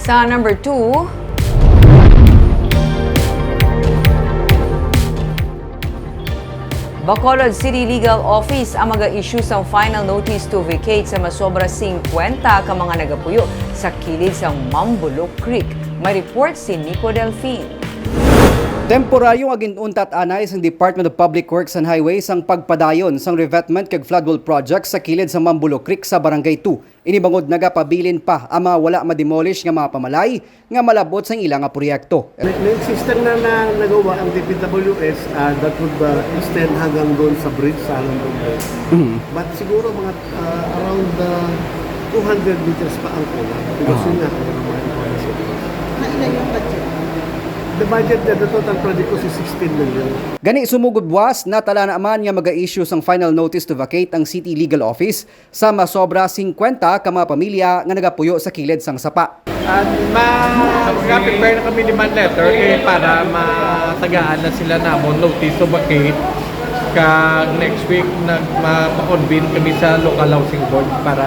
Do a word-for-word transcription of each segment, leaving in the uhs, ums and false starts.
Sa number two, Bacolod City Legal Office ang mag-issue sang final notice to vacate sa masobra singkwenta ka mga nagapuyo sa kilid sang Mambulo Creek. May report si Nico Delfin. Temporaryo nga gin-untat anay sang Department of Public Works and Highways ang pagpadayon sang revetment kag floodwall project sa kilid sa Mambulo Creek sa Barangay two. Ini bangod nagapabilin pa ang mga wala ma-demolish nga mga pamalay nga malab-ot sang ila nga proyekto. May, may existing na, na nagawa ang D P W S, ah, that would, ah, extend hanggang doon sa bridge, sa Halong Bridge. Mhm. But siguro mga, ah, around, ah, two hundred meters pa ang kulang. Because Oo. yun nga, kung ano man ang policy. Nailan yung budget? The budget, the, the total project was sixteen million. Gani, sumugod buwas, natala na man nga mag-issue sang final notice to vacate ang City Legal Office sa masobra singkwenta ka mga pamilya nga nagapuyo sa kilid sang sapa. At ma-, ma-prepare na kami demand letter, eh, para matagaan na sila namon notice to vacate. Kag next week, nag-, ma-, ma-convene kami sa local housing board para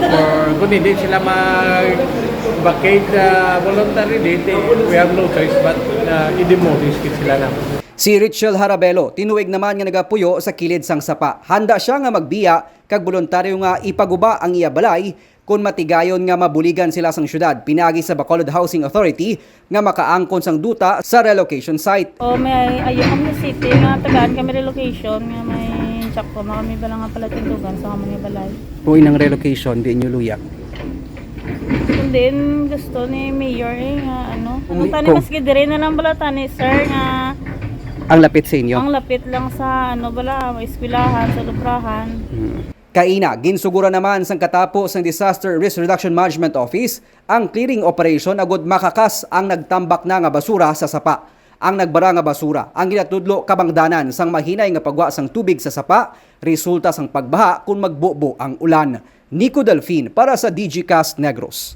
for, kung hindi sila mag-vacate, ah, voluntarily, they, we have no choice but, ah, i-demolish gid sila namon. Si Richel Harabelo, tinuig naman nga nagapuyo sa kilid sang sapa. Handa sia nga magbiya kag boluntaryo nga ipaguba ang iya balay kon matigayon nga mabuligan sila sang syudad pinaagi sa Bacolod Housing Authority nga makaangkon sang duta sa relocation site. O, may ayo kami sa city nga tagaan kami relocation nga may sakto na kami bala nga palatindugan sa kami nga balay. Kung inang relocation, di inyo luya? Kung diin gusto ni Mayor, eh, nga ano. Kung Ang tani ko- maski diri na lang bala tani, sir, nga Ang lapit sa inyo? Ang lapit lang sa, ano, bala, eskwelahan, sa lubrahan. Hmm. Kaina, ginsuguran naman sang katapo sang Disaster Risk Reduction Management Office ang clearing operation agud makakas ang nagtambak na nga basura sa sapa. Ang nagbara nga basura ang ginatudlo kabangdanan sang mahinay nga pagwa sang tubig sa sapa resulta sang pagbaha kon magbubo ang ulan. Nico Delfin para sa Digicast Negros.